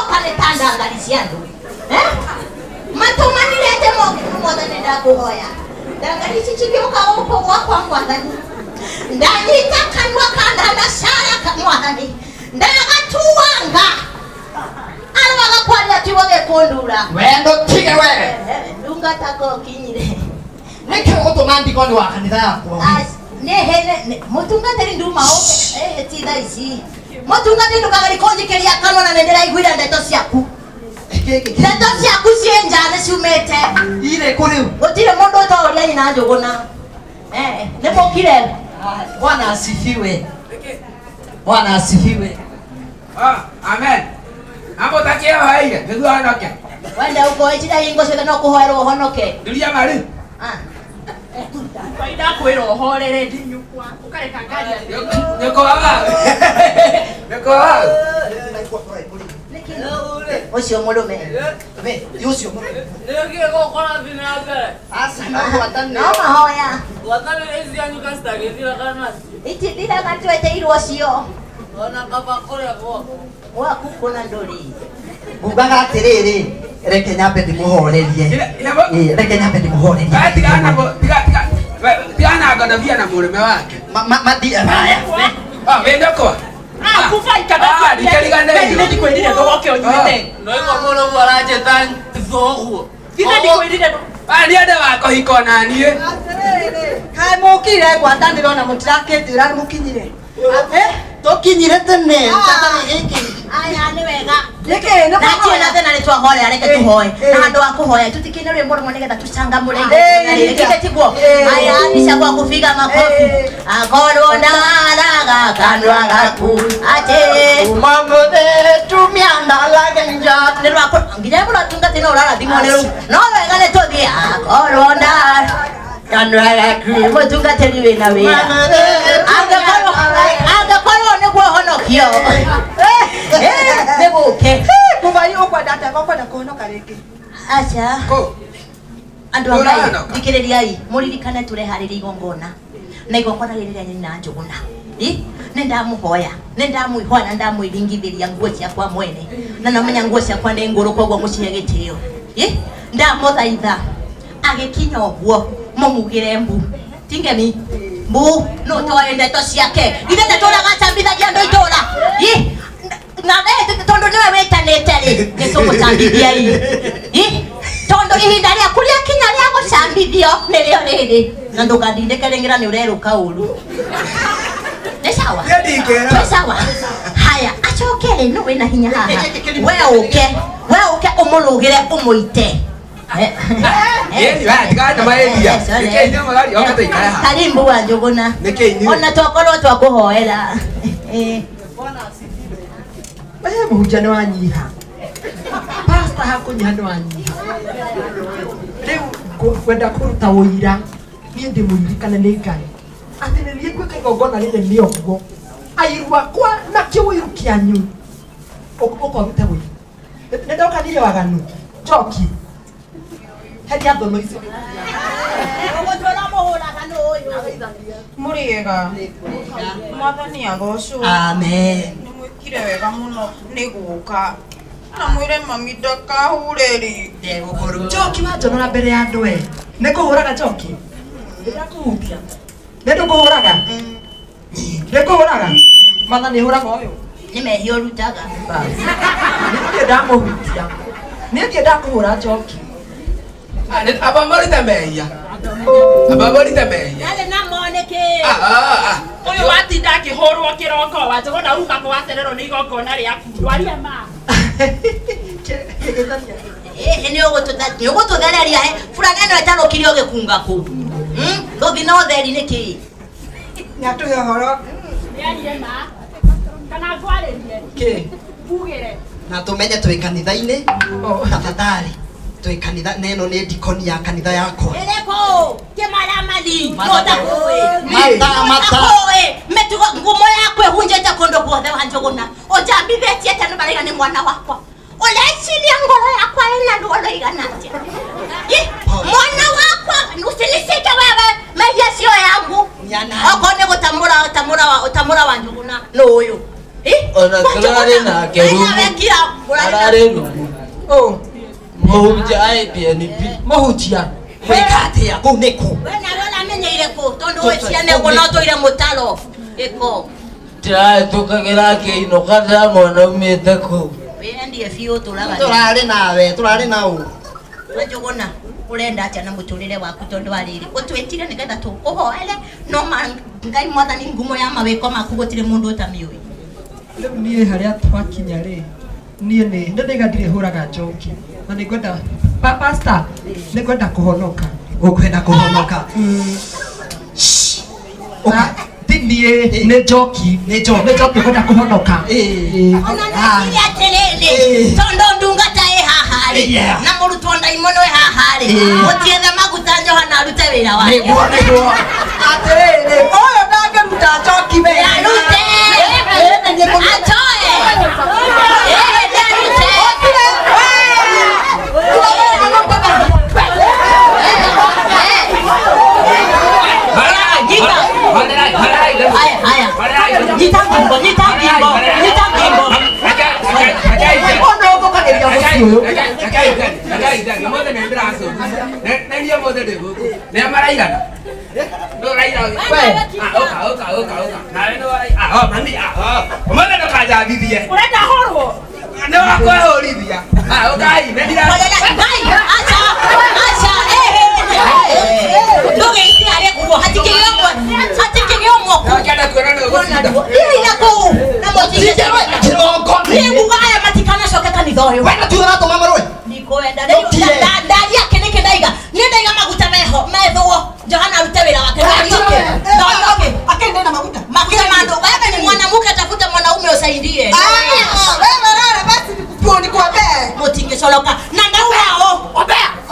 maroka nĩ ta ndangari cia andũ. Eh? Matũmanirĩte moke. Mwathani, ndakũhoya, ndangari ici cigĩũka gũkũ gwakwa, Mwathani, ndanyita kanua ka ndanacara ka Mwathani, ndagatuanga arwaga kwaria kiugo gĩkũndura. Wendo tige we. Ndungata ko kinyire. Nĩkĩ ũgũtũma ndigoni wa kanitha yakwa? Nehe mũtungatĩri, nduma ũke. Ti thaa ici, mũtungatĩri, ndũkagari kũnjikĩria kanua, na nĩndĩraiguire ndeto ciaku. Ndeto ciaku ciĩ nja nĩ ciumĩte. Irĩ kũ rĩu? Gũtirĩ mũndũ ũtoria nyina Njũgũna. Nĩ mũkire. Bwana asifiwe. Bwana asifiwe. Ah, amen. Ambo takihoeire nĩguo honoke. Wenda ũkoe hingo ciothe no kũhoerwo ũhonoke. Nduria maru. Ah. Ngai, ndakwĩra ũhorere ndinyukwa ũkareka ngari. Nyũkwa wau. Nyũkwa wau. Ũcio mũrũme. We, ti ũcio mũrũme. Nĩkĩ gũkora thiĩ na mbere? Aca, no ngwatanĩro. No mahoya. Ngwatanĩro ici cianyu kacitagĩthira kana nacio? Itithiraga, tweteirwo cio. Ona kaba kũrĩa gwaku. Gwaku kũna ndũrĩ. Ngugaga atĩrĩrĩ, reke nyambe ndĩmũhorerie. Ĩ, reke nyambe ndĩmũhorerie. Ah, tigana tiga tiga tigana ngondobia na mũrũme wake. Mathi haya. Ah, wĩ nyũkwa. Kuba. Ah, ndikariganĩirwo. Nĩ ndikwĩrire ndũgoke ũnyuĩte? Noigua mũno ũguo aranjĩta thoguo. Githĩ ndikwĩrire? Ah, nĩ andũ wa kũhika ona niĩ. Kaĩ mũkire ngwatanĩro na mũtirakĩnjĩra nĩ mũkinyire? Eh? Tũkinyire tene gĩtatarĩ gĩkĩ. Aya, nĩ wega. Nĩkĩ nĩ na tiĩ na kũhoya? thĩna, nĩ twahoya, reke tũhoe. Na handũ wa kũhoya tutikine rwĩmbo rũmwe nĩgetha tũcangamũre. Githĩ tiguo? Aya, bisha kwa kupiga makofi. Akorwo ndaraga kanua gaku atĩ Mamũthĩtumia ndalagenja. Nĩ rwakũ nginya mũratungati no ũrarathimwo nĩ rũu, no wega nĩ tũthiĩ akorwo ndara Kanua gaku. Mũtungatĩri wĩna wĩra, angĩkorwo nĩguo honokio nĩ gũke. Mũbai, ũkwenda atĩa? Ũkwenda kũhonoka rĩngĩ? Aca. Kũ? Andũ a Ngai, Ũrahonoka? thikĩrĩriai, mũririkane tũreharĩria igongona, na igongona rĩrĩ rĩa nyina Njũgũna. Ĩ, nĩ ndamũhoya, nĩ ndamwĩhoya na ndamwĩringithĩria nguo ciakwa mwene, na namenya nguo ciakwa nĩ ngũrũ, koguo mũcihe gĩtĩo. Ĩ, ndamũthaitha, agĩkinya ũguo mũmugĩre mbu tingemi mbu no toĩ ndeto ciake. Ithe tũtũraga cambithagia andũ itũra. Ĩ, na tondũ nĩwe wĩtanĩte rĩ, nĩ tũgũcambithia. Ĩ, tondũ ihinda rĩaku rĩakinya rĩa gũcambithio nĩrĩo rĩrĩ, na ndũkandindĩke rĩngĩra nĩ ũrerũka ũru. Nĩ sawa? Niĩ ndingĩra. Twĩ sawa. Haya, acoke rĩ, nũ wĩna hinya haha? We ũke, we ũke ũmũrũgĩre, ũmũite. Ĩni, we, tigana na mahĩtia. Nĩkĩ inyuĩ mũraria? Oka tũikare haha. Karimbu wa Njũgũna. Nĩkĩ inyuĩ? Ona twakorwo twakũhoera. We mũhunjia nĩ wanyiha, pasta hakũnyiha nĩ wanyiha. Rĩu ngwenda kũruta ũira, niĩ ndĩmũririkane nĩ Ngai atĩ nĩ niĩ ngwĩka igongona rĩrĩ nĩ ũguo airu akwa na kĩũiru kĩanyu ũkorute ũiru. Nĩ ndokanire waganu njoki heria thono icio. Ũgũtũra mũhũraga nũ ũyũ? Mũrĩega, Mwathani agocwo. Amen. Nĩ mwĩkire wega mũno nĩ gũka, na mwĩre mami ndakahure rĩngĩ. Njoki wanjonora mbere ya andũ, we nĩ kũhũraga njoki, nĩ ndakũhutia, nĩ ndũkũhũraga, nĩ kũhũraga Mwathani hũraga ũyũ. Nĩ mehia ũrutaga. Nĩ thiĩ ndamũhutia, nĩ thiĩ ndakũhũra njoki. Ah, aba mũrute mehia. Aba mũrute mehia. Yarĩ namo nĩkĩ? Ah, ah, ah. Ũyũ watinda akĩhũrwo kĩroko wa Njũgũna, uma kũ wacererwo nĩ igongona rĩaku, ndwaria ma. Ĩhĩ, nĩ ũgũtũthereria he burana ĩno ĩtarũkire ũgĩkunga kũ rũthi na ũtheri nĩkĩ? Nĩ atũhe ũhoro. Nĩarie ma kana ngwarĩrie? Kĩ? Mbugĩre. Na tũmenye twĩ kanitha-inĩ, tafadhali, twĩ kanitha na ĩno nĩ ndikoni ya kanitha yakwa. Ĩrĩkũ kĩmaramari ũtakũĩ? Mata mata. Ũtakũĩ mĩtugo ngumo yaku ĩhunjĩte kũndũ guothe wa Njũgũna, ũnjambithĩtie atĩa? Nĩ maraiga nĩ mwana wakwa. Ũreciria ngoro yakwa ĩna ruo rũigana atĩa? Ĩ, mwana wakwa, usinisike wewe, mehia sio yangu. Nĩ Okorwo nĩ gũtamũra, tamũra wa tamũra wa Njũgũna nũ ũyũ? Ona tũrarĩ nake rumu. Wekira Ararĩ rumu. Oh, Mũhunjia IPNP. mũhunjia. Gwĩka atĩa kũu nĩ kũ? We nawe ũramenyeire kũ tondũ wĩ ciana ũguo no tũire mũtaro ĩko. Ndĩrahĩtũkagĩra akĩinũka ndĩramwona aumĩte kũu. Wĩendie biũ tũraga. Tũrarĩ nawe, tũrarĩ na ũ. Njũgũna ũrenda atĩa na mũtũrĩre waku tondũ wa rĩrĩ ũtwĩtire nĩgetha tũkũhoere no ma Ngai mwathani ngumo ya mawĩko maku gũtirĩ mũndũ ũtamĩũĩ. Rĩu niĩ harĩa twakinya rĩ, niĩ nĩ ndaiga ndirĩ hũraga njoki na nĩ ngwenda pastor, nĩ ngwenda kũhonoka. Ũkwenda kũhonoka. Na ti niĩ, nĩ njoki. Nĩ njoki. Nĩ njoki ngwenda kũhonoka. Ĩĩ. Ona nĩkire atĩrĩrĩ Ĩĩ. tondũ ndungata ĩ haha rĩ Yeah. na mũrutwo ndaimono ĩ haha rĩ Ĩĩ. mũtiethe maguta Johana arute wĩra wake. Nĩguo nĩguo. Atĩrĩrĩ, ũyũ ndangĩruta njoki we. Arute. Atoe. Ĩĩ, nĩarute. Haya, haya. Nyita ngingo, nyita ngingo, nyita ngingo. Ona ũthũkagĩria mũciĩ ũyũ. Ũrenda hũrwo? Horera, Ngai, acha, acha, eh, eh. Ndũgĩitie harĩa kuo, hatikĩgĩa ũmwe, hatikĩgĩa ũmwe kũu. Thiĩi na kũu, na mũtigĩte. Kĩrongo. Niĩ nguga aya matikanacoke kanitha ũyũ. We na tuge ũratũma marũe. Ndikwenda. Rĩu ndaria kĩ nĩkĩ ndaiga? Niĩ ndaiga maguta meho, methwo. Johana arute wĩra wake. Ndorioke. Ndorioke. Akende na maguta. Maguta ma andũ. Wewe ni mwanamke, tafuta mwanaume usaidie. Ah, wewe rara basi nikupe nikuambie. Mũtingĩcoroka. Na ndauga ũũ.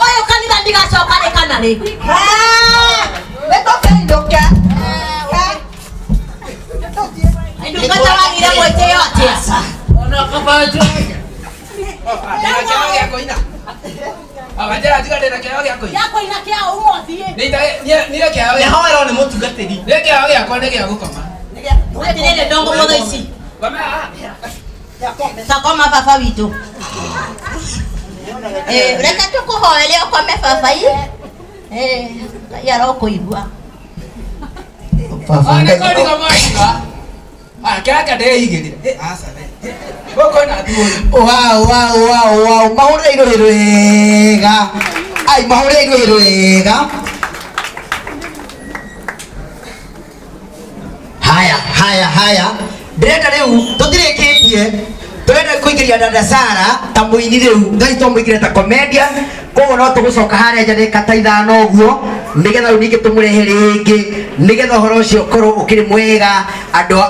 Ũyũ kanitha ndigacoka rĩ kana rĩ. Ah, nĩtũkĩinũke. Ndungata wagire gwĩtĩo atĩa? Ona kaba njoki. Gĩa kũina kĩa ũmũthiĩ. Nĩhoerwo nĩ mũtungatĩri. Atĩrĩrĩ ndongo mũtho ici. Takoma baba witũ. Eh, reke tũkũhoere ũkome baba i. Eh, Ngai arokũigua. Baba Ngai. Wow, wow, wow, wow. Mahũrĩre irũhĩ rwega. Ai, mahũrĩre irũhĩ rwega. Haya, haya, haya. Ndĩrenda rĩu tũtirĩkĩtie. Tũrenda kũingĩria dada Sara ta mũini rĩu. Ngai twamũingĩria ta comedian. Koguo no tũgũcoka harĩa nja ndagĩka ta ithano ũguo nĩgetha rĩu ningĩ tũmũrehe rĩngĩ nĩgetha ũhoro ũcio ũkorwo ũkĩrĩ mwega andũ a